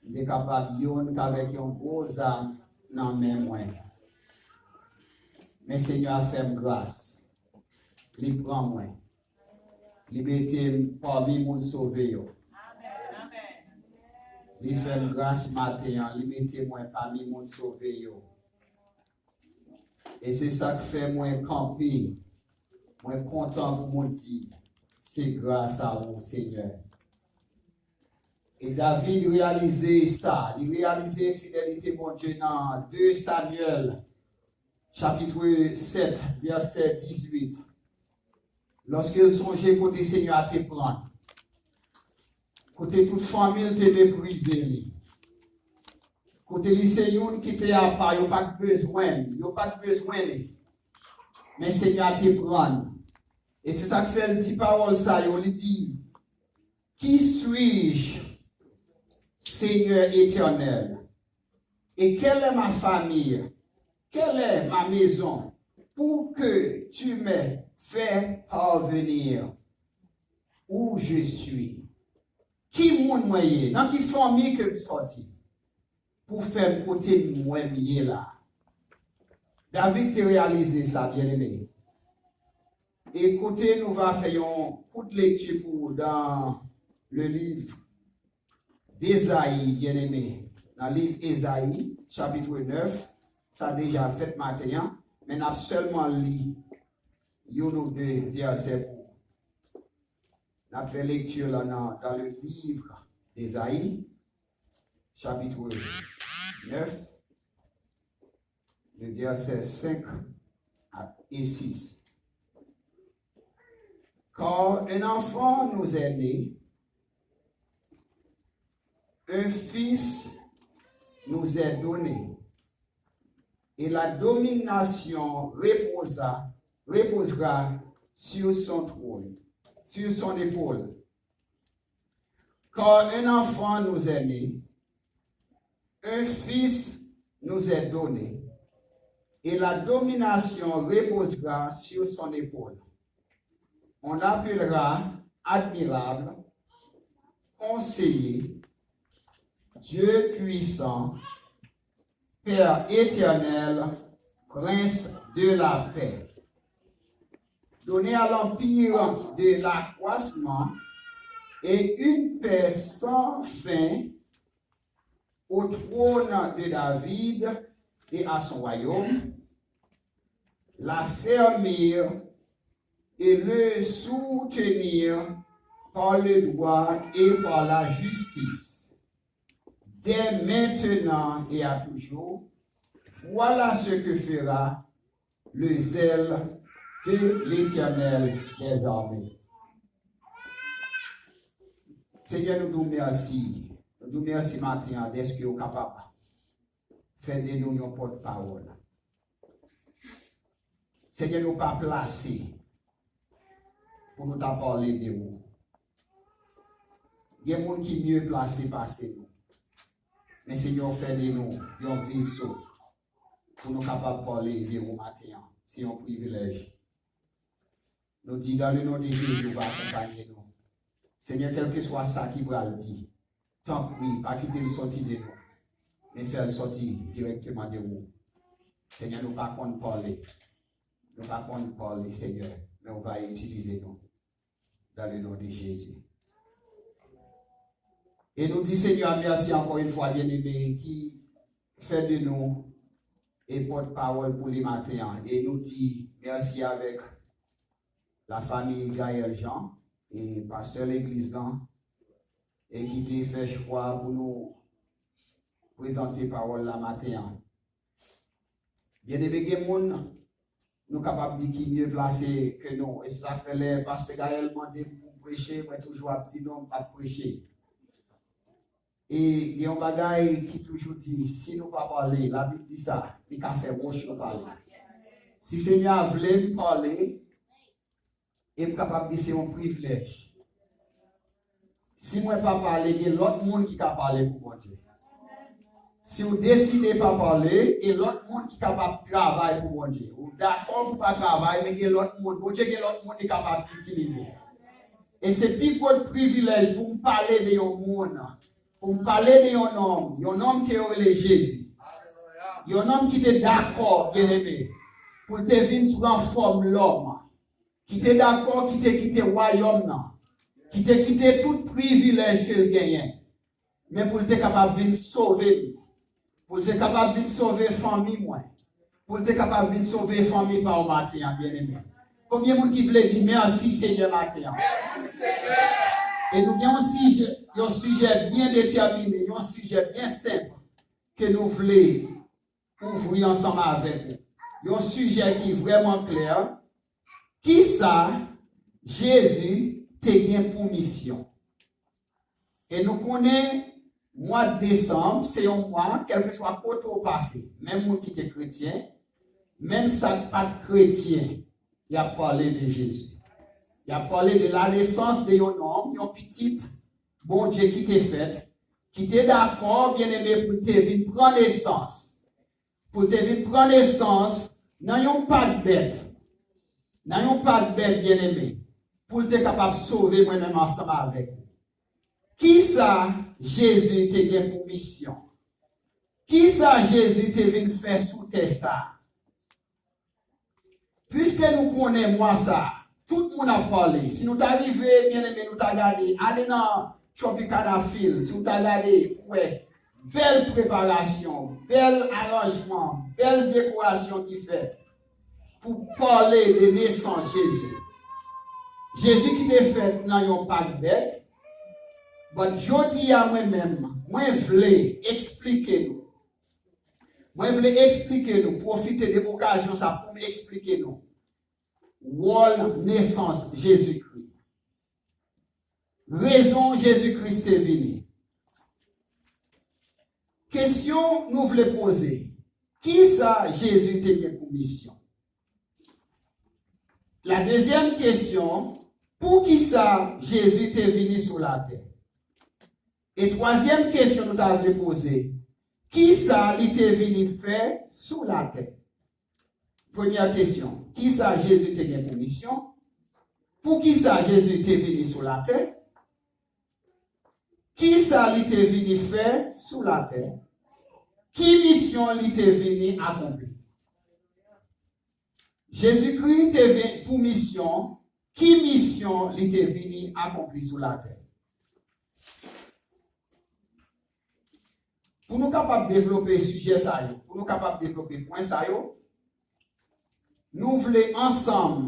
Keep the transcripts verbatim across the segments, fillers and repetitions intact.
M te kapab youn k avèk yon gwo zam nan men mwen. Men Senyè a fè m gras. Li pran mwen. Li mete m pami moun sove yo. Li fè m gras maten an. Li mete mwen pami moun sove yo. E se sa k fè mwen kanpe. Mwen kontan pou mwen di, se gras a ou, Senyè. E David reyalize sa. Li reyalize fidelite Bondye nan de Samyèl, chapit sèt, vèsè dizuit. Lòske l sonje kote Senyè a te pran l, kote tout fanmi l te meprize li, kote li se youn ki te apa, yo pa t bezwen l, yo pa t bezwen li. Men Senyè a te pran l. E se sa k fè l di pawòl sa yo, li di, Qui suis-je, Seigneur éternel? Et quelle est ma famille? Quelle est ma maison pour que tu me fais parvenir où je suis? Ki moun mwen ye? Nan ki fanmi ke m sòti? Pou fè m kote m wè m ye la. David te reyalize sa, byeneme. E koute, nou va fè yon kout lekti pou ou dans le livre d'Ezayi, byeneme. Nan liv Ezayi, chapit nèf, sa deja fèt maten an, men n ap sèlman li youn ou de vèsè pou ou. N ap fè lekti la nan, dans le livre d'Ezayi, chapit nèf, le verset cinq et six. Car un enfant nous est né, un fils nous est donné, et la domination reposa, reposera sur son trône, sur son épaule. Car un enfant nous est né, un fils nous est donné, et la domination reposera sur son épaule. On l'appellera admirable, conseiller, Dieu puissant, Père éternel, prince de la paix. Donner à l'empire de l'accroissement et une paix sans fin au trône de David et à son royaume, l'affermir et le soutenir par le droit et par la justice, dès maintenant et à toujours. Voilà ce que fera le zèle de l'Éternel des armées. Senyè, nou di w mèsi. Nou di w mèsi maten an dèske w kapab fè de nou yon pòtpawòl. Senyè, nou pa plase pou nou ta pale de ou. Gen moun ki mye plase pase nou. Men Senyè, w fè de nou yon veso pou nou kapab pale de ou maten an. Se yon privilèj. Nou di, dans le nom de Jésus, ou va akonpaye nou. Senyè, kèlkeswa sa ki pral di, tanpri, pa kite l sòti de nou, men fè l sòti dirèkteman de ou. Senyè, nou pa konn pale. Nou pa konn pale, Senyè, men ou va itilize nou. Dans le nom de Jésus. E nou di Senyè a mèsi ankò yon fwa, byeneme, ki fè de nou e pòtpawòl pou li maten an. E nou di mèsi avèk lafanmi Gaël Jean e pastè legliz lan, e ki te fè chwa pou nou prezante pawòl la maten an. Byeneme, gen moun nou kapab di ki mye plase ke nou. E se sa fè lè pastè Gaël mande m pou m preche, mwen toujou ap di non, m p ap preche. E gen yon bagay ki toujou di, si nou pa pale, Labib di sa, li ka fè wòch yo pale. Si Senyè a vle m pale, e m kapab di se yon privilèj. Si mwen pa pale, gen lòt moun ki ka pale pou Bondye. Si w deside pa pale, gen lòt moun ki kapab travay pou Bondye. Ou dakò pou pa travay, men gen lòt moun. Bondye gen lòt moun li kapab itilize. E se pi gwo privilèj pou m pale de yon moun pou m pale de yon nonm, yon nonm ke yo rele Jezi. Yon nonm ki te dakò, byeneme, pou l te vin pran fòm lòm, ki te dakò, ki te kite wayòm nan, ki te kite tout privilèj ke l genyen, men pou l te kapab vin sove m, pou l te kapab vin sove fanmi mwen, pou l te kapab vin sove fanmi pa w maten an, byeneme. Konbyen moun ki vle di mèsi, Senyè, maten an? E nou gen yon sijè, yon sijè byen detèmine, yon sijè byen senp ke nou vle ouvri ansanm avèk ou. Yon sijè ki vrèman klè. Kisa Jezi te gen pou misyon? E nou konnen mwa desanm se yon mwa, kèlkeswa kote w pase, menm moun ki te kretyen, menm sa k pa t kretyen, y ap pale de Jezi. Y ap pale de la nesans de yon nonm, yon pitit Bondye ki te fèt, ki te dakò, byeneme, pou l te vin pran nesans, pou l te vin pran nesans nan yon pak bèt, nan yon pak bèt, byeneme, pou l te kapab sove mwen menm ansanm avèk ou. Kisa Jezi te gen pou misyon? Kisa Jezi te vin fè sou tè sa a? Piske nou konnen mwa sa a, tout moun ap pale. Si nou ta rive, byeneme, nou ta gade, ale nan Tropicana Field, si w ta gade, ou wè bèl preparasyon, bèl aranjman, bèl dekorasyon ki fèt pou pale de nesans Jezi. Jezi ki te fèt nan yon pak bèt, but jodi a mwen menm, mwen vle eksplike nou. Mwen vle eksplike nou, pwofite de okazyon sa pou m eksplike nou wòl nesans Jezikri. Rezon Jezikri te vini. Kesyon nou vle poze, kisa Jezi te gen pou misyon? La dezyèm kesyon, poukisa Jezi te vini sou latè? E twazyèm kesyon nou ta vle poze, kisa li te vini fè sou latè? Premyè kesyon, kisa Jezi te gen pou misyon? Poukisa Jezi te vini sou latè? Kisa li te vini fè sou latè? Ki misyon li te vini akonpli? Jezikri te vin pou misyon. Ki misyon li te vini akonpli sou latè? Pou nou kapab devlope sijè sa yo, pou nou kapab devlope pwen sa yo, nou vle ansanm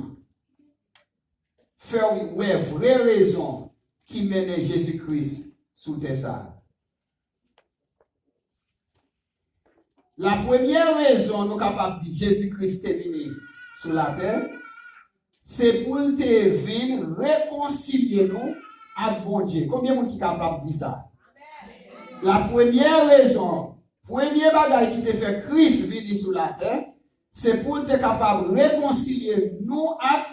fè w wè vrè rezon ki mennen Jezi Kris sou tè sa a. La premyè rezon nou kapab di Jezi Kris te vini sou latè, se pou l te vin rekonsilye nou ak Bondye. Konbyen moun ki kapab di sa? La premyè rezon, premye bagay ki te fè Kris vini sou latè, se pou l te kapab rekonsilye nou ak,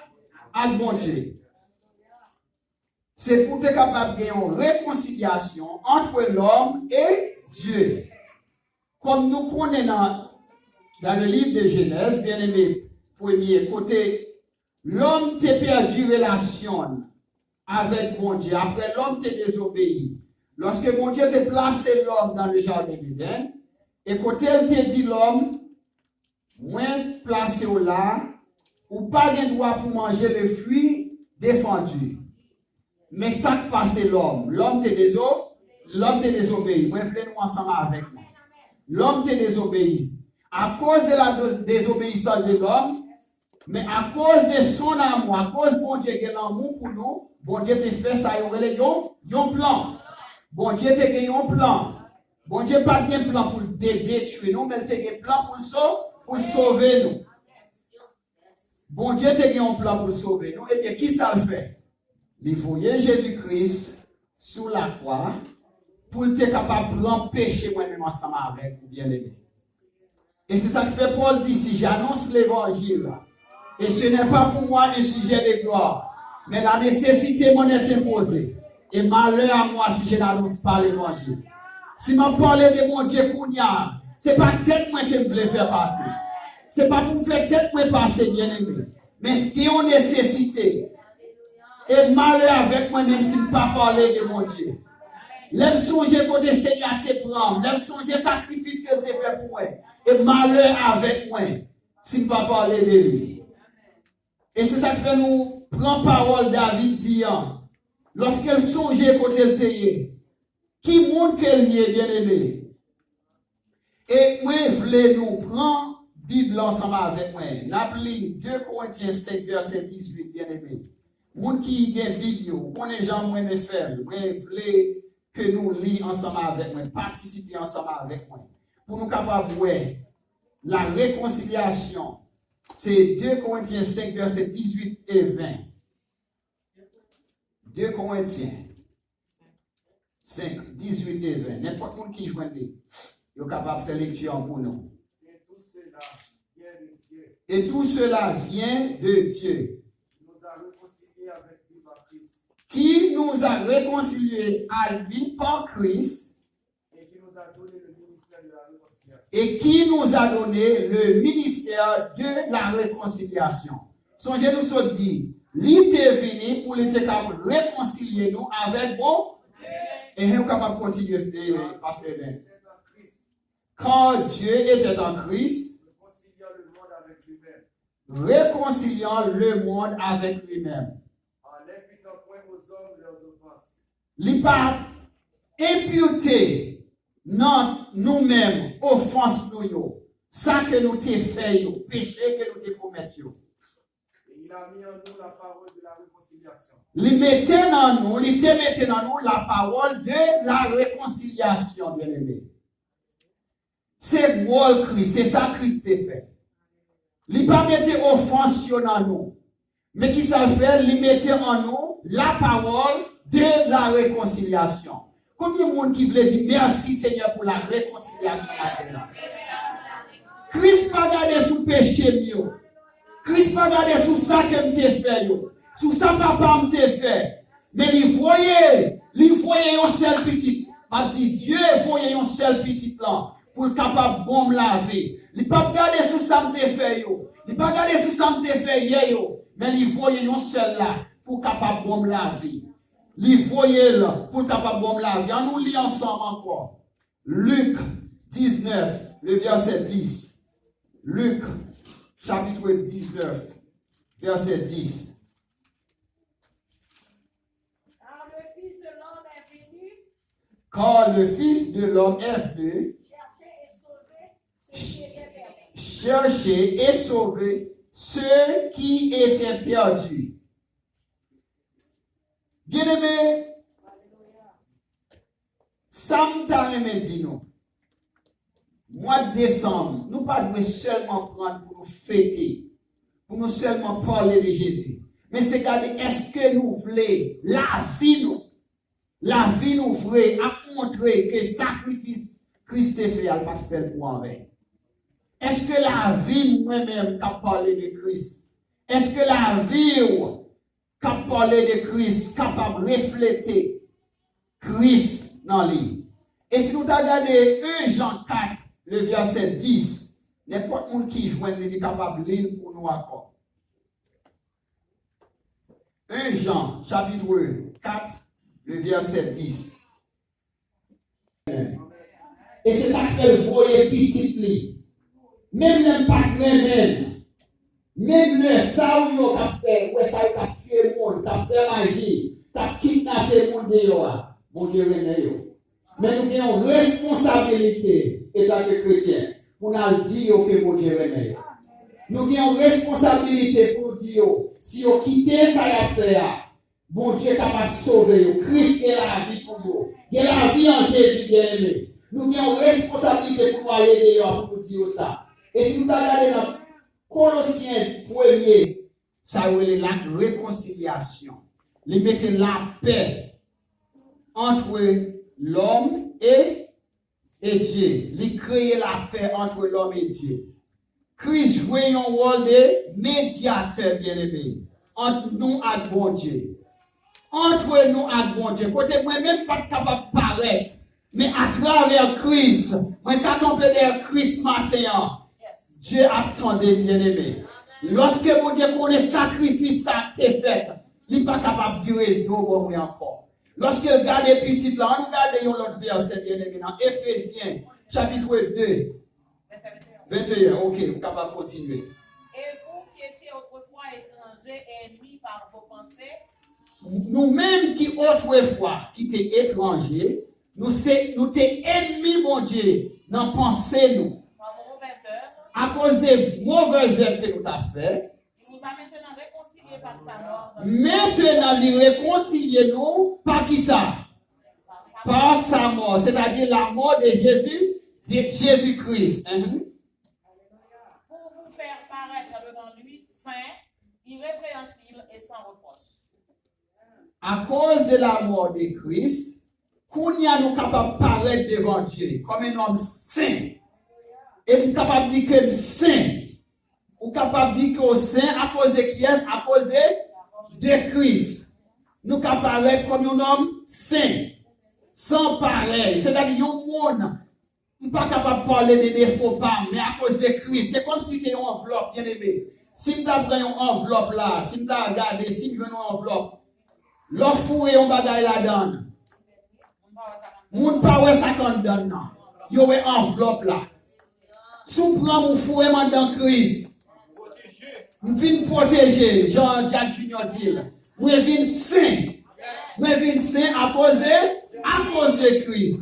ak Bondye. Se pou te kapab gen yon rekonsilyasyon entre l'homme et Dieu. Kòm nou konnen nan, dans le livre de Genèse, byeneme, premye, kote lòm te pèdi relasyon l avèk Bondye, apre lòm te dezobeyi. Lòske Bondye te plase lòm dans le jardin d'Éden, e kote l te di lòm, mwen plase w la, ou pa gen dwa pou manje le fwi defandi. Men sa k pase lòm? Lòm te dezo, lòm te dezobeyi. Mwen vle nou ansanm avèk mwen. Lòm te dezobeyi. Akoz de la dé-, désobéissance de l'homme, men akoz de son amour, akoz Bondye gen lanmou pou nou, Bondye te fè sa yo rele yon, yon plan. Bondye te gen yon plan. Bondye pa t gen plan pou l de-, detwi nou, men l te gen plan pou l so-, pou l sove nou. Bondye te gen yon plan pou l sove nou. Ebyen, kisa l fè? Li voye Jezi Kris sou lakwa pou l te kapab pran peche mwen menm ansanm avèk ou, byeneme. E se sa k fè Pòl di, si j'annonce l'évangile, et ce n'est pas pour moi un sujet de gloire, mais la nécessité m'en est imposée, et malheur à moi si je n'annonce pas l'évangile. Si m ap pale de Bondye kounye a, se pa tèt mwen ke m vle fè pase. Se pa pou m fè tèt mwen pase, byeneme. Men gen yon nesesite. E malè avèk mwen menm si m pa pale de Bondye. Lè m sonje kote Senyè a te pran m, lè m sonje sakrifis ke l te fè pou mwen, e malè avèk mwen si m pa pale de li. E se sa k fè nou pran pawòl David di an, lòske l sonje kote l te ye, ki moun ke l ye, byeneme. E mwen vle nou pran Bib la ansanm avèk mwen. N ap li de Korentyen senk, vèsè dizuit, byeneme. Moun ki gen Bib yo, ou konnen jan mwen renmen fè l. Mwen vle ke nou li ansanm avèk mwen, patisipe ansanm avèk mwen, pou nou kapab wè la rekonsilyasyon. Se de Korentyen senk, vèsè dizuit e ven. De Korentyen senk, dizuit e ven. Nenpòt moun ki jwenn li, yo kapab fè lekti an pou nou. Et tout cela vient de Dieu. Et tout cela vient de Dieu. Qui nous a réconciliés avec lui par Christ. Qui nous a réconciliés à lui par Christ. Et qui nous a donné le ministère de la réconciliation. Et qui nous a donné le ministère de la réconciliation. Sonje nou sot di, li te vini pou li te kab rekonsilye nou avèk Bondye. E nou kapab kontinye, eh, Pastè Ben. Car Dieu était en Christ, réconciliant le monde avec lui-même. Réconciliant le monde avec lui-même. En n'imputant point aux hommes leurs offenses. Li pa enpute nan nou menm ofans nou yo, sa ke nou te fè yo, peche ke nou te komèt yo. Et il a mis en nous la parole de la réconciliation. Li mete nan nou, li te mete nan nou la parole de la réconciliation, byeneme. Se wòl Kris, se sa Kris te fè. Li pa mete ofans yo nan nou. Men ki sa l fè? Li mete an nou la parole de la réconciliation. Konbyen moun ki vle di mèsi Senyè pou la rekonsilyasyon maten an? Kris pa gade sou peche m yo. Kris pa gade sou sa ke m te fè yo, sou sa papa m te fè. Men li voye, li voye yon sèl pitit. M ap di, Dye voye yon sèl pitit lan pou l kapab ban m lavi. Li p ap gade sou sa m te fè yo. Li pa gade sou sa m te fè yè yo. Men li voye yon sèl la pou l kapab ban m lavi. Li voye l pou l kapab ban m lavi. Ann nou li ansanm ankò. Lik diznèf, le vèsè dis. Lik, chapitre dix-neuf, verset dix. Car le Fils de l'homme est venu. Car le Fils de l'homme est venu. Chercher et sauver ce qui était perdu. Chercher et sauver ce qui était perdu. Byeneme, sa m ta renmen di nou, mwa desanm, nou pa dwe sèlman pran l pou nou fete, pou nou sèlman pale de Jezi. Men se gade, èske nou vle lavi nou, lavi nou vre ap montre ke sakrifis Kris te fè a, l pa t fè l pou anven? Èske lavi m, mwen menm, k ap pale de Kris? Èske lavi w k ap pale de Kris kapab reflete Kris nan li? E si nou ta gade en Jan kat, le vèsè dis, nenpòt moun ki jwenn li, li kapab li l pou nou ankò. En Jan, chapitre quatre, le verset dix. E se sa k fè l voye pitit li. Menm lè m pa t renmen l, menm lè sa yo k ap fè, ou wè sa yo k ap tiye moun, k ap fè maji, k ap kidnape moun deyò a, Bondye renmen yo. Men nou gen yon responsabilite, etanke kretyen, pou n al di yo ke Bondye renmen yo. Nou gen yon responsabilite pou nou di yo, si yo kite sa y ap fè a, Bondye kapab sove yo. Kris gen lavi pou yo. Gen lavi an Jezi, byeneme. Nou gen yon responsabilite pou nou ale deyò a pou nou di yo sa. E si nou ta gade nan Kolosyen premye, sa yo rele la rekonsilyasyon. Li mete lapè entre l'homme et, et Dieu. Li kreye lapè entre l'homme et Dieu. Kris jwe yon wòl de medyatè, byeneme, ant nou ak Bondye. Entre nou ak Bondye. Kote mwen menm pa t kapab parèt, men atravè Kris, mwen ka kanpe dèyè Kris maten an. Dye ap tande m, byeneme. Lòske Bondye konnen sakrifis sa te fèt, li pa kapab vire do bò mwen ankò. Lòske l gade pitit la, ann nou gade yon lòt vèsè, byeneme, nan Efezyen, chapit de, venteyen, ok, ou kapab kontinye. Et vous qui étiez autrefois étrangers et ennemis par vos pensées, Nou menm ki otrefwa, ki te etranje, nou se, nou te enmi Bondye nan panse nou. Par vos mauvaises œuvres, Akoz de movèz zèv ke nou t ap fè, il vous a maintenant réconciliés par sa mort dans le Mentnan, li rekonsilye nou pa ki sa? Pa sa mò, sètadi la mò de Jezi, de Jezi Kris. Mhm. Pour vous faire paraître devant lui saint, irrépréhensible et sans reproche. Akoz de la mò de Kris, kounye a nou kapab parèt devan Dye kòm yon nonm sen. E m kapab di ke m sen. Ou kapab di ke w sen akoz de kiyès? Akoz de, de Kris. Nou ka parèt kòm yon nonm sen, san parèy, sètadi yon moun, m pa kapab pale de defo pa m, men akoz de Kris, se kòmsi te yon anvlòp, byeneme. Si m ta pran yon anvlòp la, si m ta gade, si m jwenn yon anvlòp, lè w foure yon bagay ladan l, moun pa wè sa k anndan l nan. Yo wè anvlòp la. Si w pran m, ou foure m anndan Kris. M vin pwoteje, jan Jack Junior di l. Mwen vin sen. Mwen vin sen akoz de, akoz de Kris.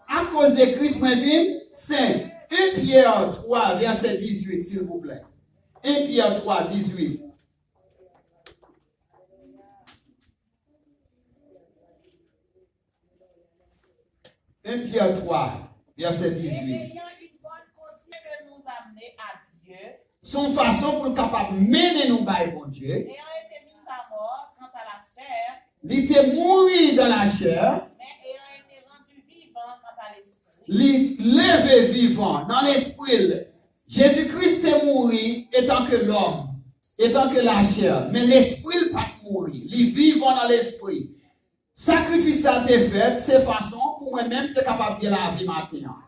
Akoz de Kris, mwen vin sen. En Pyè twa, vèsè dizuit, silvouplè. En Pyè twa, dizuit. En Pyè twa, vèsè dizuit. Et ayant une bonne conscience de nous amener à Dieu, Se yon fason pou l kapab mennen nou bay Bondye. Ayant été mis à mort quant à la chair, Li te mouri dans la chair, mais ayant été rendu vivant quant à l'esprit. Li leve vivan nan lespri l. Jezi Kris te mouri etanke lòm, etanke lachè, men lespri l pa t mouri. Li vivan nan lespri. Sakrifis sa te fèt, se fason pou mwen menm te kapab gen lavi maten an.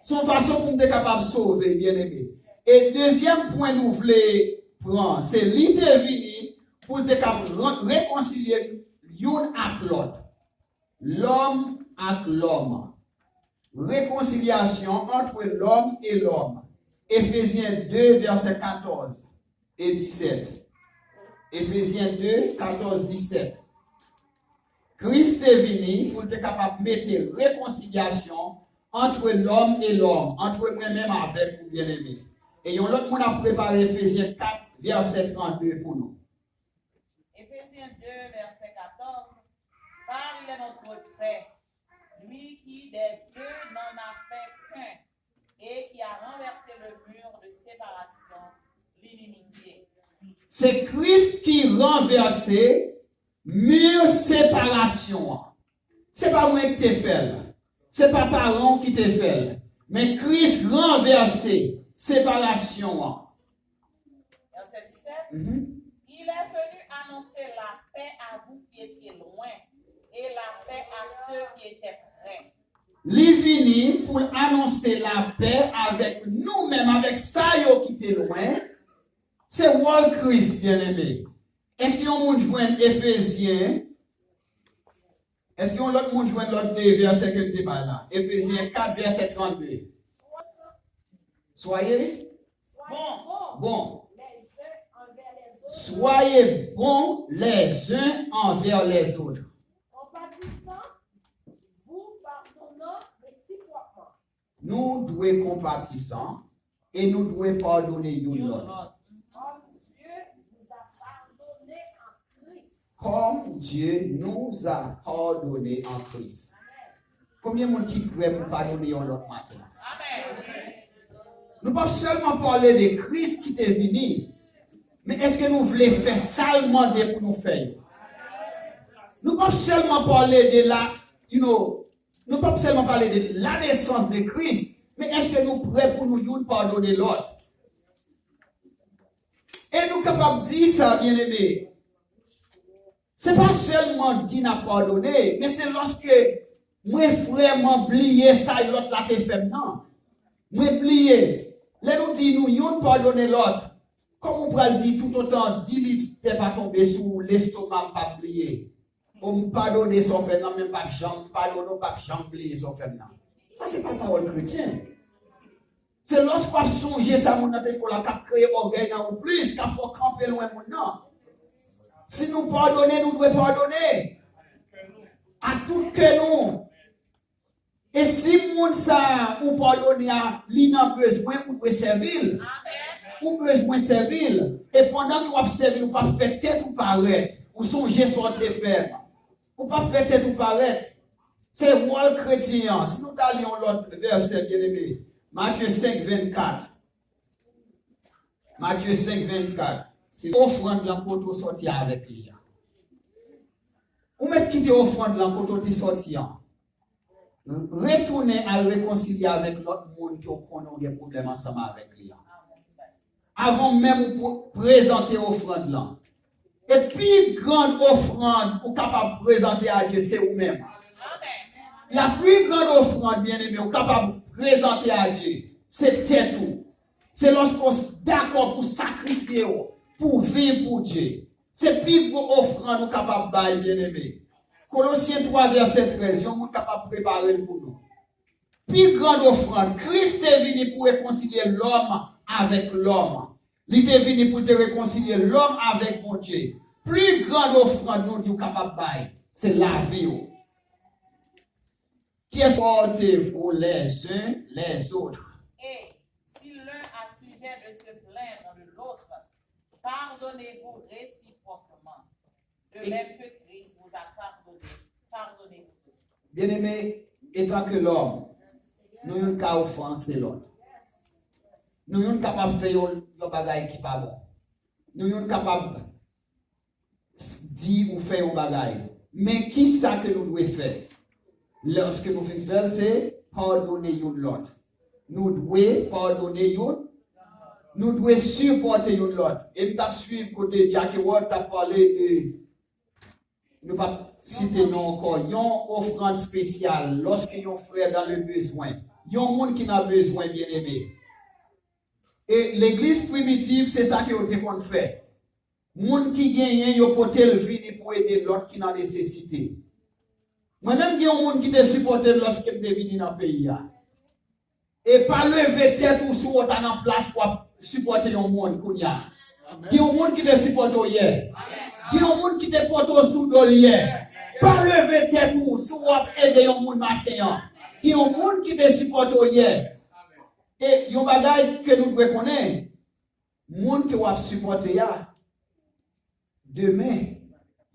Se yon fason pou m te kapab sove, byeneme. E dezyèm pwen nou vle pran, se li te vini pou l te kab re-, rekonsilye youn ak lòt. Lòm ak lòm. Réconciliation entre l'homme et l'homme. Efezyen de, vèsè katòz e disèt. Efezyen de, katòz, disèt. Kris te vini pou l te kapab mete rekonsilyasyon entre l'homme et l'homme, entre mwen menm avèk ou, byeneme. E yon lòt moun ap prepare Efezyen kat, vèsè trannde pou nou. Éphésiens deux, verset quatorze, car il est notre paix, lui qui des deux n'en a fait qu'un, et qui a renversé le mur de séparation, l'inimitié. Se Kris ki ranvèse mi separasyon an. Se pa mwen ki te fè l. Se pa paran w ki te fè l. Men Kris ranvèse separasyon an. Verset dix-sept. Mhm. Il est venu annoncer la paix à vous qui étiez loin et la paix à ceux qui étaient près. Li vini pou l anonse lapè avèk nou menm, avèk sa yo ki te lwen. Se wòl Kris, byeneme. Èske yon moun jwenn Efezyen? Èske yon lòt moun jwenn lòt de vèsè ke m te bay la? Efezyen kat, vèsè trannde. Soyez bon. Bon. Soyez bons les uns envers les autres. Compatissants, vous pardonnant réciproquement. Nou dwe konpatisan e nou dwe padone youn lòt. Comme Dieu vous a pardonné en Christ. Comme Dieu nous a pardonné en Christ. Konbyen moun ki prè pou padone yon lòt maten? Nou p ap sèlman pale de Kris ki te vini, men èske nou vle fè sa l mande pou nou fè yo? Nou p ap sèlman pale de la, you know, nou p ap sèlman pale de la nesans de Kris, men èske nou prè pou nou youn padone lòt? E nou kapab di sa, byeneme. Se pa sèlman di n ap padone, men se lòske mwen vrèman bliye sa lòt la te fè m nan. Mwen bliye. Lè nou di nou youn padone lòt, kòman w pral di toutotan di liv tè pa tonbe sou ou, lestoma m p ap bliye? O m padone sa w fè m nan, men m p ap janm padone w, m p ap janm bliye sa w fè m nan. Sa se pa pawòl kretyen. Se lòske w ap sonje sa moun nan te fè w la k ap kreye ògèy nan ou plis, k ap fè w kanpe lwen moun nan. Si nou padone, nou dwe padone. Ak tout kè nou. E si moun sa a ou padone a, li nan bezwen, ou dwe sèvi l. Ou bezwen sèvi l. E pandan ke w ap sèvi l, ou p ap fè tèt ou parèt. Ou sonje sa w te fè m. Ou p ap fè tèt ou parèt. Se wòl kretyen an. Si nou ta li yon lòt vèsè, byeneme, Matye senk vennkat. Matye senk vennkat. Se ofrann lan kote w sòti avèk li a. Ou mèt kite ofrann lan kote w te sòti an. Retounen al rekonsilye avèk lòt moun ke w konnen w gen pwoblèm ansanm avèk li an. Avan menm ou pou prezante ofrann lan. E pi grann ofrann ou kapab prezante a Dye, se ou menm. La pli grann ofrann, byeneme, ou kapab prezante a Dye, se tèt ou. Se lòske w dakò pou sakrifye w, pou w viv pou Dye. Se pi gwo ofrann ou kapab bay, byeneme. Kolosyen twa vèsè trèz, yon moun kapab prepare l pou nou. Pi grann ofrann, Kris te vini pou rekonsilye lòm avèk lòm. Li te vini pou l te rekonsilye lòm avèk Bondye. Pli grann ofrann nou di w kapab bay, se lavi w. Kiyès? Supportez-vous les uns les autres. Et si l'un a sujet de se plaindre de l'autre, pardonnez-vous réciproquement. De même que Christ vous a pardonné, pardonnez-vous aussi. Byeneme, etanke lòm, nou youn ka ofanse lòt. Nou youn kapab fè yon, yon bagay ki pa bon. Nou youn kapab di ou fè yon bagay. Men ki sa ke nou dwe fè? Lòske nou fin fè l, se padone youn lòt. Nou dwe padone youn. Nou dwe sipòte youn lòt. E m t ap swiv kote Jack Ewald t ap pale de, nou p ap site non ankò, yon ofrann espesyal lòske yon frè dans le besoin. Yon moun ki nan bezwen, byeneme. E legliz primitiv, se sa ke yo te konn fè. Moun ki genyen, yo pote l vini pou ede lòt ki nan nesesite. Mwen menm, gen yon moun ki te sipòte m lòske m te vini nan peyi a. E pa leve tèt ou si w ta nan plas pou w ap sipòte yon moun kounye a. Gen yon moun ki te sipòte w yè. Gen yon moun ki te pote w sou do l yè. Pa leve tèt ou si w ap ede yon moun maten an. Gen yon moun ki te sipòte w yè. E yon bagay ke nou dwe konnen, moun ke w ap sipòte a, demen,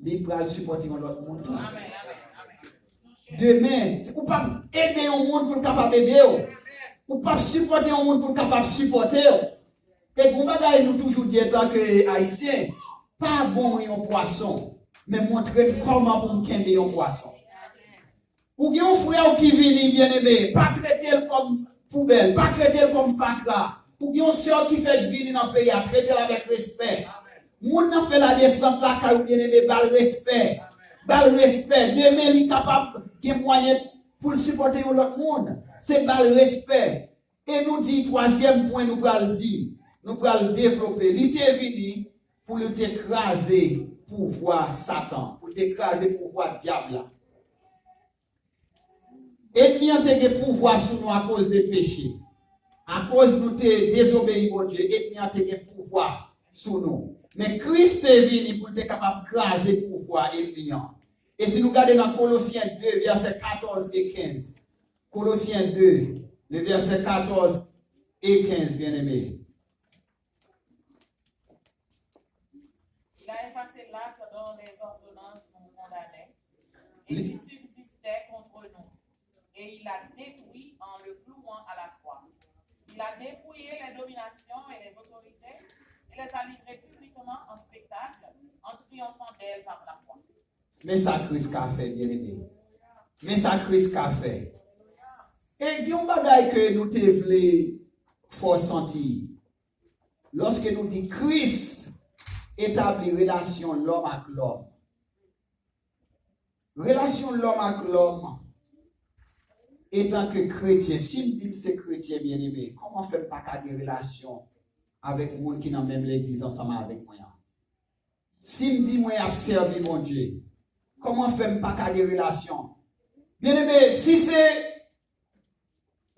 li pral sipòte yon lòt moun tou. Demen, si ou p ap ede yon moun pou l kapab ede w. Ou p ap sipòte yon moun pou l kapab sipòte w. E gon bagay nou toujou di antanke Ayisyen, pa ban mwen yon pwason, men montre m kòman pou m kenbe yon pwason. Ou gen yon frè w ki vini, byeneme, pa trete l kòm poubèl, pa trete l kòm fatra. Ou gen yon sè w ki fèk vini nan peyi a, trete l avèk respè. Moun nan fè ladesant lakay ou, byeneme, ba l respè. Ba l respè. Demen, li kapab gen mwayen pou l sipòte yon lòt moun. Se ba l respè. E nou di, twazyèm pwen nou pral di, nou pral devlope. Li te vini pou li te kraze pouvwa Satan, pou li te kraze pouvwa dyab la. Ènmi an te gen pouvwa sou nou akoz de peche. Akoz nou te dezobeyi Bondye, ènmi an te gen pouvwa sou nou. Men Kris te vini pou l te kapab kraze pouvwa ènmi an. E si nou gade nan Kolosyen de, vèsè katòz e kenz. Kolosyen de, le vèsè katòz e kenz, byeneme. Il a effacé l'acte dont les ordonnances nous condamnaient et qui subsistait contre nous, et il l'a détruit en le clouant à la croix. Il a dépouillé les dominations et les autorités et les a livrées publiquement en spectacle, en triomphant d'elles par la croix. Men sa Kris ka fè, byeneme. Men sa Kris ka fè. E gen yon bagay ke nou te vle fè w santi. Lòske nou di Kris etabli relasyon lòm ak lòm. Relasyon lòm ak lòm, etanke kretyen, si m di m se kretyen, byeneme, kòman fè m pa ka gen relasyon avèk moun ki nan menm legliz ansanm avèk mwen an? Si m di mwen ap sèvi Bondye, Kòman fè m pa ka gen relasyon? Byeneme, si se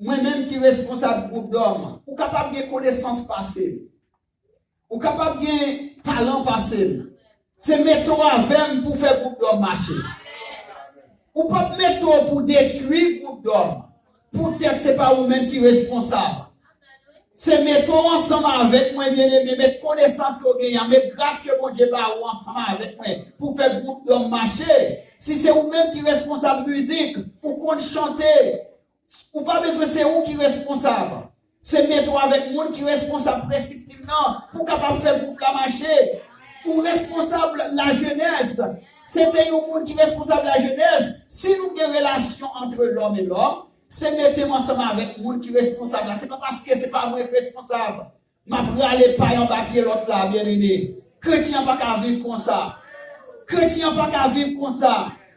mwen menm ki responsab gwoup dòm, ou kapab gen konesans pase m. Ou kapab gen talan pase m. Se mete w avè m pou fè gwoup dòm mache. Ou p ap mete w pou detwi gwoup dòm. Poutèt se pa ou menm ki responsab. Se mete w ansanm avèk mwen, byeneme, met konesans ke w genyen an, met gras ke Bondye ba ou ansanm avèk mwen pou fè gwoup dòm mache. Si se ou menm ki responsab mizik, ou konn chante, ou pa bezwen se ou ki responsab. Se mete w avèk moun ki responsab prensip tim nan pou w kapab fè gwoup la mache. Ou responsab lajenès. Se te yon moun ki responsab lajenès. Si nou gen relasyon ant lòm e lòm, se mete m ansanm avèk moun ki responsab la. Se pa paske se pa mwen k responsab. M ap rale pay anba pye lòt la, byeneme. Kretyen an pa ka viv konsa. Kretyen an pa ka viv konsa.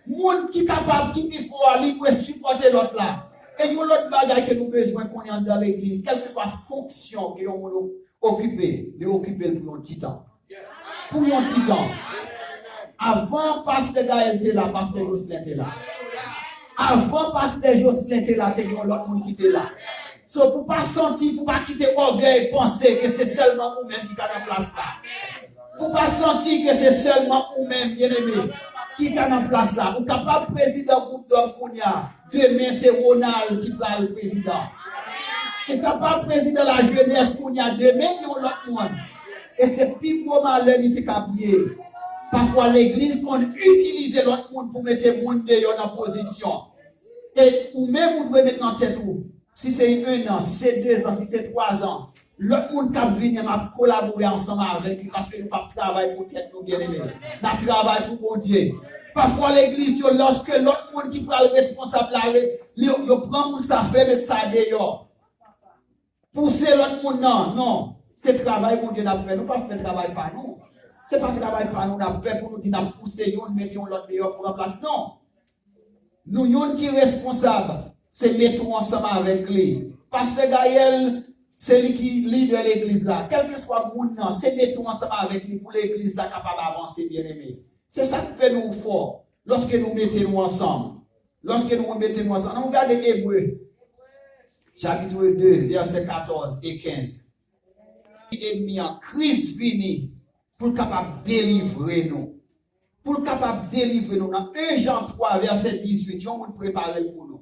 Moun ki kapab, ki pi fò a, li dwe sipòte lòt la. E yon lòt bagay ke nou bezwen konnen anndan legliz, kèlkeswa fonksyon ke yon moun o-, okipe, li okipe l pou yon ti tan. Pou yon ti tan. Avan pastè Gaël te la, pastè Jocelyn te la. Avan pastè Jocelyn te la, te gen yon lòt moun ki te la. So, pou pa santi, pou pa kite ògèy panse ke se sèlman ou menm ki ka nan plas la. Pou pa santi ke se sèlman ou menm, byeneme, ki ka nan plas la. Ou kapab prezidan gwoup dòm kounye a. Demen, se Ronald ki pral prezidan. Ou kapab prezidan lajenès kounye a. Demen, gen yon lòt moun. E se pi gwo malè li te kab ye. Pafwa, legliz konn itilize lòt moun pou mete moun deyò nan pozisyon. E ou menm, ou dwe met nan tèt ou, si se en an, si se de zan, si se twa zan, lòt moun k ap vini an, m ap kolabore ansanm avèk li, paske nou p ap travay pou tèt nou, byeneme. N ap travay pou Bondye. Pafwa, legliz yo, lòske lòt moun ki pral responsab la, li, li, yo pran moun sa, fè met sa deyò. Pouse lòt moun nan, non. Se travay Bondye n ap fè. Nou p ap fè travay pa nou. Se pa travay pa nou n ap fè pou nou di n ap pouse youn, mete yon lòt deyò pou ranplas, non. Nou youn ki responsab, se mete w ansanm avèk li. Pastè Gaël, se li ki lidè legliz la. Kèlkeswa moun nan, se mete w ansanm avèk li pou legliz la kapab avanse, byeneme. Se sa k fè nou fò, lòske nou mete nou ansanm. Lòske nou mete nou ansanm. Ann nou gade Ebre, chapit de, vèsè katòz e kenz. Ènmi an, Kris vini pou l kapab delivre nou. Pou l kapab delivre nou. Nan en Jan twa, vèsè dizuit, yon moun prepare l pou nou.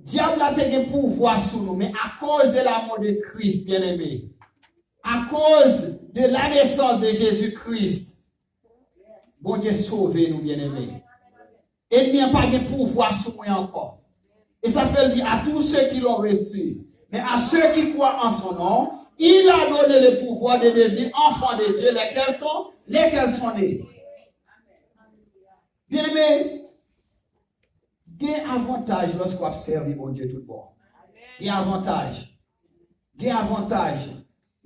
Dyab la te gen pouvwa sou nou, men akoz de la mò de Kris, byeneme, akoz de la nesans de Jezi Kris, Bondye sove nou, byeneme. Ènmi an pa gen pouvwa sou mwen ankò. E sa fè l di, à tous ceux qui l'ont reçu, mais à ceux qui croient en son nom, il a donné le pouvoir de devenir enfants de Dieu, lesquels sont, lesquels sont nés. Byeneme, gen avantaj lòske w ap sèvi Bondye tout bon. Gen avantaj. Gen avantaj.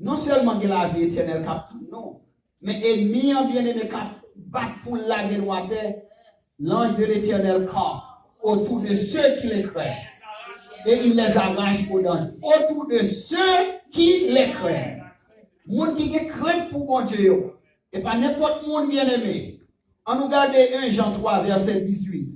Non sèlman gen lavi etènèl k ap tann nou, men ènmi an, byeneme, k ap bat pou l lage nou atè. L'ange de l'Éternel campe autour de ceux qui le craignent, et il les arrache au danger. Autour de ceux qui le craignent. Moun ki gen krent pou Bondye yo. E pa nenpòt moun, byeneme. Ann nou gade en Jan twa, vèsè dizuit.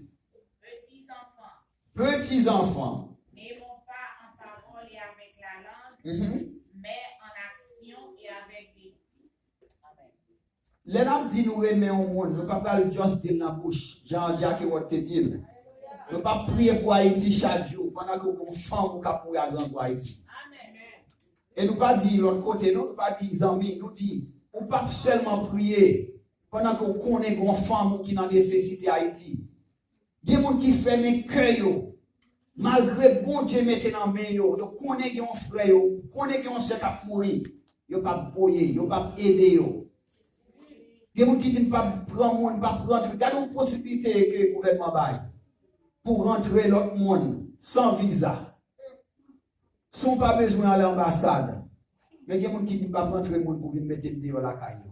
Petits enfants, Petits enfants, n'aimons pas en parole et avec la langue, mhm, mais en action et avec l'esprit. Amen. Lè n ap di nou renmen yon moun, nou pa pral just di l nan bouch, jan Dyak Ewòd te di l. Nou p ap priye pou Ayiti chak jou, pandan ke w gen yon fanm ou k ap mouri a grangou Ayiti. Amen. E nou pa di lòt kote, non, nou pa di zanmi, nou di, ou p ap sèlman priye pandan ke w konnen gen yon fanm ou ki nan nesesite Ayiti. Gen moun ki fèmen kè yo. Malgre Bondye mete nan men yo, yo konnen gen yon frè yo, konnen gen yon sè k ap mouri, yo p ap voye, yo p ap ede yo. Gen moun ki di, "M p ap pran moun, m p ap rantre." Gade yon posiblite ke gouvènman bay pou rantre lòt moun san viza. Si w pa bezwen ale anbasad, men gen moun ki di, "M p ap rantre moun pou vin mete m deyò lakay yo."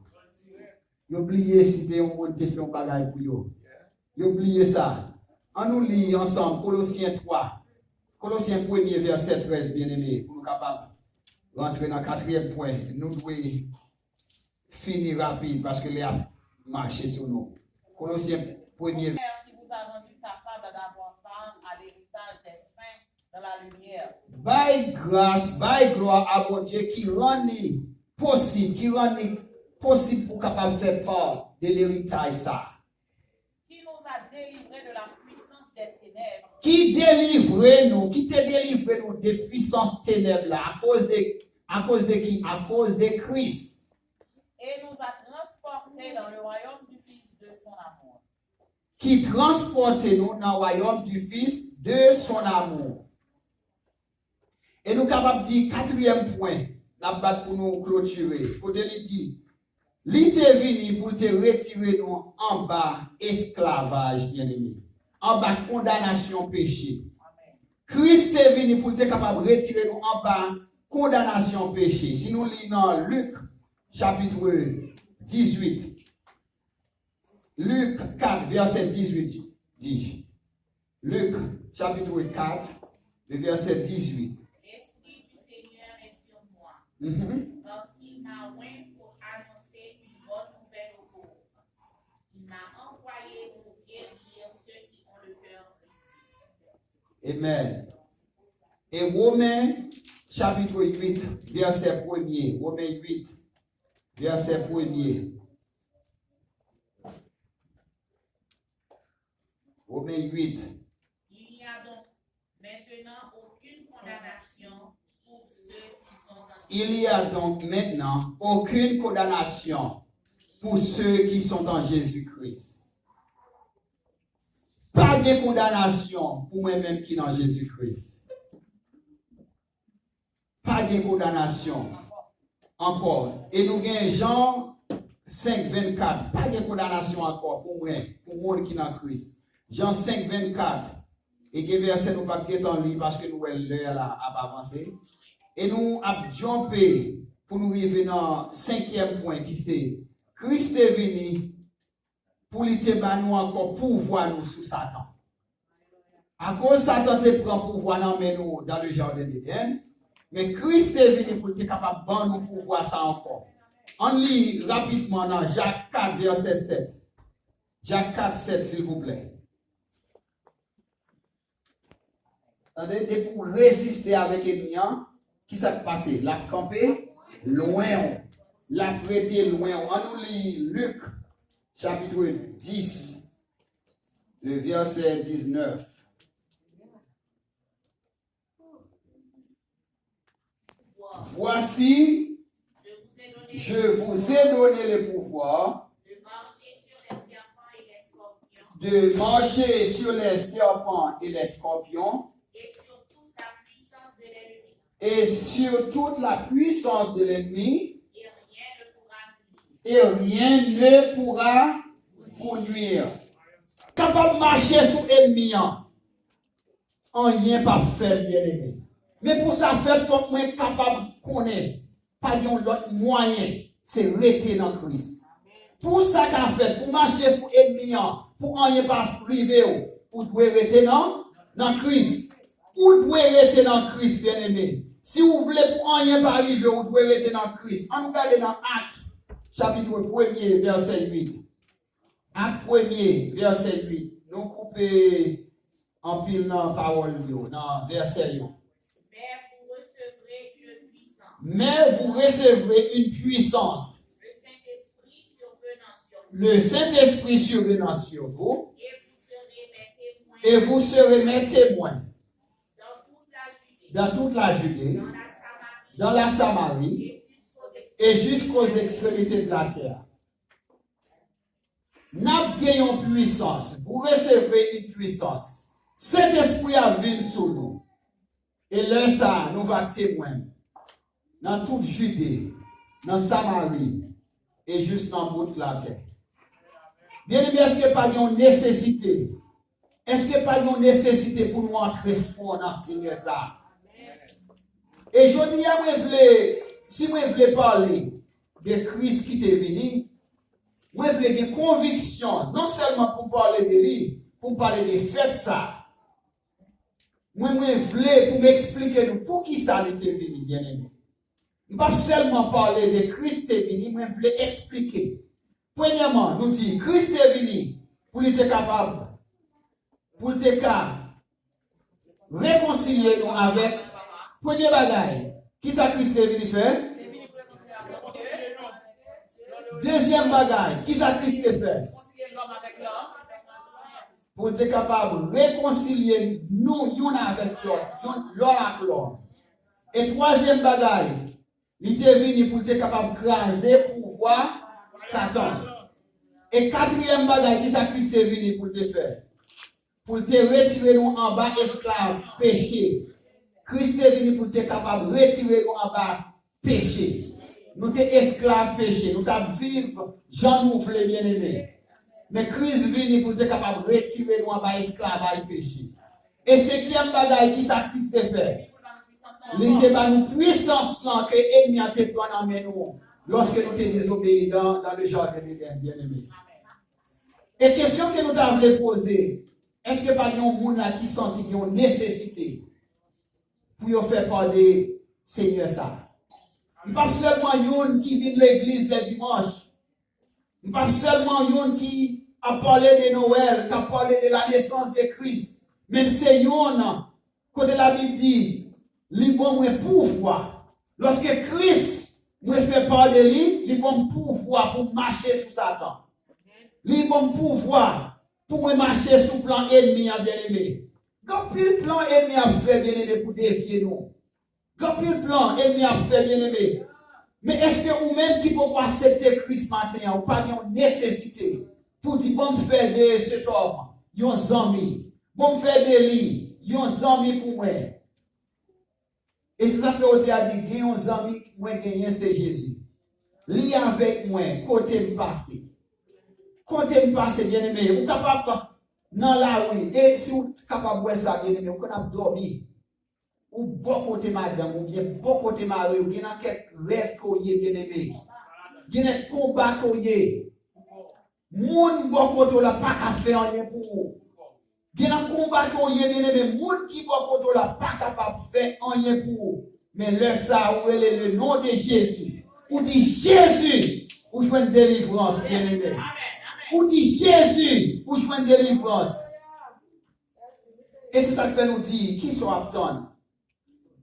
Yo bliye si te yon moun te fè yon bagay pou yo. Yo bliye sa. Ann nou li ansanm Kolosyen twa. Kolosyen premye, vèsè trèz, byeneme, pou nou kapab rantre nan katriyèm pwen. Nou dwe fini rapid, paske lè ap mache sou nou. Kolosyen Premye. Ô Père qui vous a rendu capable d'avoir part à l'héritage des saints dans la lumière. Bay gras, bay glwa a Bondye ki rann li posib, ki rann li posib pou w kapab fè pa de leritaj sa. Qui nous a délivrés de la puissance des ténèbres. Ki delivre nou, ki te delivre nou de pwisans tenèb la. Akoz de, akoz de ki? Akoz de Kris. Et nous a transportés dans le royaume du Fils de son amour. Ki transpòte nou nan royaume du Fils de son amour. E nou kapab di katriyèm pwen n ap bat pou nou klotire, kote li di, li te vini pou l te retire nou anba esklavaj, byeneme, anba kondanasyon peche. Kris te vini pou l te kapab retire nou anba kondanasyon peche. Si nou li nan Lik, chapit dizuit, Lik kat, vèsè dizuit di, Lik, chapit kat, le vèsè dizuit. L'Esprit du Seigneur est sur moi, mhm, parce qu'il m'a oint pour annoncer une bonne nouvelle aux pauvres. Il m'a envoyé pour guérir ceux qui ont le cœur brisé. Amen. E Women, chapit uit, vèsè premye. Women uit, vèsè premye. Women uit. Il n'y a donc maintenant aucune condamnation pour ceux qui sont en Il y a donc maintenant aucune condamnation pour ceux qui sont en Jésus-Christ. Pa gen kondanasyon pou mwen menm ki nan Jezi Kris. Pa gen kondanasyon ankò. E nou gen Jan senk vennkat. Pa gen kondanasyon ankò pou mwen, pou moun ki nan Kris. Jan senk vennkat. E gen vèsè nou p ap gentan li paske nou wè lè la ap avanse. E nou ap djonpe pou nou rive nan senkyèm pwen ki se Kris te vini pou li te ba nou ankò pouvwa nou sou Satan. Akoz Satan te pran pouvwa nan men nou dan le jaden Edenn, men Kris te vini pou l te kapab ban nou pouvwa sa ankò. Ann li rapidman nan Jak kat vèsè sèt. Jak kat sèt, silvouplè. Tande, depi w reziste avèk ènmi an, ki sa k pase? L ap kanpe lwen w. L ap rete lwen w. Ann nou li Lik, chapit dis, le vèsè diznèf. Voici, je vous ai donné le pouvoir de marcher sur les serpents et les scorpions et sur toute la puissance de l'ennemi, et rien ne pourra vous nuire. Kapab mache sou ènmi an. Anyen p ap fè l, byeneme. Men pou sa fèt, fòk mwen kapab konnen pa gen yon lòt mwayen, se rete nan Kris. Pou sa ka fèt, pou mache sou ènmi an, pou anyen pa rive w, ou dwe rete nan, nan Kris. Ou dwe rete nan Kris, byeneme. Si w vle pou anyen pa rive w, ou dwe rete nan Kris. Ann nou gade nan Ak, chapit premye, vèsè uit. Ak premye, vèsè uit. Nou koupe anpil nan pawòl yo, nan vèsè yo. Mais vous recevrez une puissance. Mais vous recevrez une puissance. Le Saint-Esprit survenant sur vous. Le Saint-Esprit survenant sur vous. Et vous serez mes témoins. Et vous serez mes témoins. Dans toute la Judée. Dans toute la Judée. Dans la Samarie. Dans la Samarie. Et jusqu'aux extrémités de la terre. N ap gen yon pwisans. Vous recevrez une puissance. Sentespri a vin sou nou. E lè sa a, nou va temwen nan tout Jide, nan Samari, e jis nan bout latè. Byeneme, èske pa gen yon nesesite? Èske pa gen yon nesesite pou nou antre fon nan Senyè sa a? E jodi a, mwen vle, si mwen vle pale de Kris ki te vini, mwen vle gen konviksyon, non sèlman pou m pale de li, pou m pale de fèt sa a. Mwen, mwen vle pou m eksplike nou poukisa li te vini, byeneme. M p ap sèlman pale de Kris te vini, mwen vle eksplike. Premyèman, nou di, Kris te vini pou li te kapab, pou l te ka rekonsilye nou avèk, premye bagay, kisa Kris te vini fè? Dezyèm bagay, kisa Kris te fè? Pou l te kapab rekonsilye nou youn avèk lòt, youn, lòm ak lòm. E twazyèm bagay, li te vini pou l te kapab kraze pouvwa Satan. E katriyèm bagay, kisa Kris te vini pou l te fè? Pou l te retire nou anba esklav peche. Kris te vini pou l te kapab retire nou anba peche. Nou te esklav peche. Nou t ap viv jan nou vle, byeneme. Men Kris vini pou l te kapab retire nou anba esklavaj peche. E senkyèm bagay, kisa Kris te fè? Li te ba nou pwisans lan ke ènmi an te pran nan men nou lòske nou te dezobeyi dan, dan le jardin d'Éden, byeneme. E kesyon ke nou ta vle poze, èske pa gen yon moun la ki santi gen yon nesesite pou yo fè pa de Senyè sa? M p ap sèlman youn ki vin legliz lè dimanch. M p ap sèlman youn ki ap pale de Nwèl, k ap pale de la nesans de Kris. Men m se youn kote Labib di, li ban mwen pouvwa. Lòske Kris, mwen fè pa de li, li ban m pouvwa pou m mache sou Satan. Li ban m pouvwa pou mwen mache sou plan ènmi an, byeneme. Gen anpil plan ènmi ap fè, byeneme, pou devye nou. Gen anpil plan ènmi ap fè, byeneme. Men èske ou menm ki poko aksepte Kris maten an, ou pa gen yon nesesite pou di, "Ban m fè de cet homme yon zanmi. Ban m fè de li yon zanmi pou mwen." E se sa fè otè a di, "Gen yon zanmi mwen genyen, se Jezi. Li avèk mwen kote m pase." Kote m pase, byeneme, ou kapab nan lari, e si w kapab wè sa, byeneme, ou konn ap dòmi. Ou bò kote madanm, oubyen bò kote mari, oubyen nan kèk rèv ke w ye, byeneme. Gen nan konba ke w ye. Moun bò kote w la pa ka fè anyen pou ou. Gen nan konba ke w ye, byeneme, moun ki bò kote w la pa kapab fè anyen pou ou. Men lè sa a, ou rele le nom de Jésus. Ou di, "Jezi, ou jwenn delivrans, byeneme." Ou di, "Jezi, ou jwenn delivrans." E se sa k fè nou di, kisa w ap tann?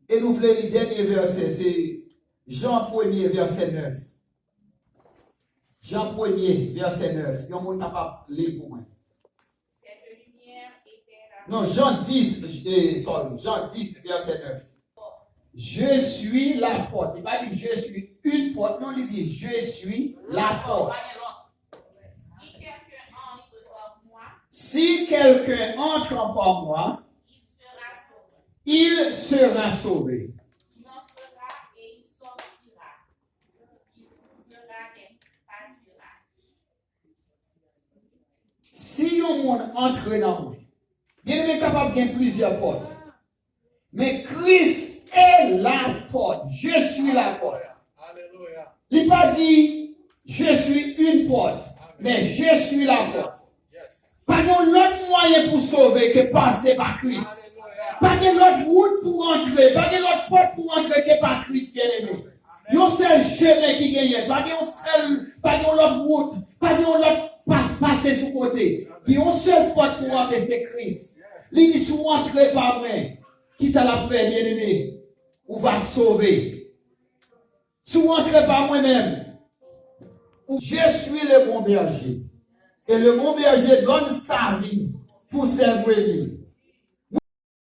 E nou vle li dènye vèsè, se Jan premye, vèsè nèf. Jan premye, vèsè nèf. Yon moun kapab li pou mwen? Non, Jan dis, eh, sorry, Jan dis, vèsè nèf. "Je suis la porte." Li pa di, "Je suis une porte." Non, li di, "Je suis la porte." Si quelqu'un entre par moi, il sera sauvé. Il entrera et il sortira. Il trouvera des pâturages. Si yon moun antre nan mwen, byeneme, kapab gen plizyè pòt. Men Kris e la pòt. Je suis la porte. Li pa di, "Je suis une porte," men, "Je suis la porte." Pa gen lòt mwayen pou sove ke pase pa Kris. Pa gen lòt wout pou antre, pa gen lòt pòt pou antre ke pa Kris, byeneme. Yon sèl chemen ki genyen, pa gen yon sèl, pa gen yon lòt wout, pa gen yon lòt pas, pase sou kote. Gen yon sèl pòt pou antre, se Kris. Li di, "Si w antre pa mwen," kisa l ap fè, byeneme? Ou va sove. Si w antre pa mwen menm, ou, je suis le bon berger. Et le bon berger donne sa vie pour ses brebis.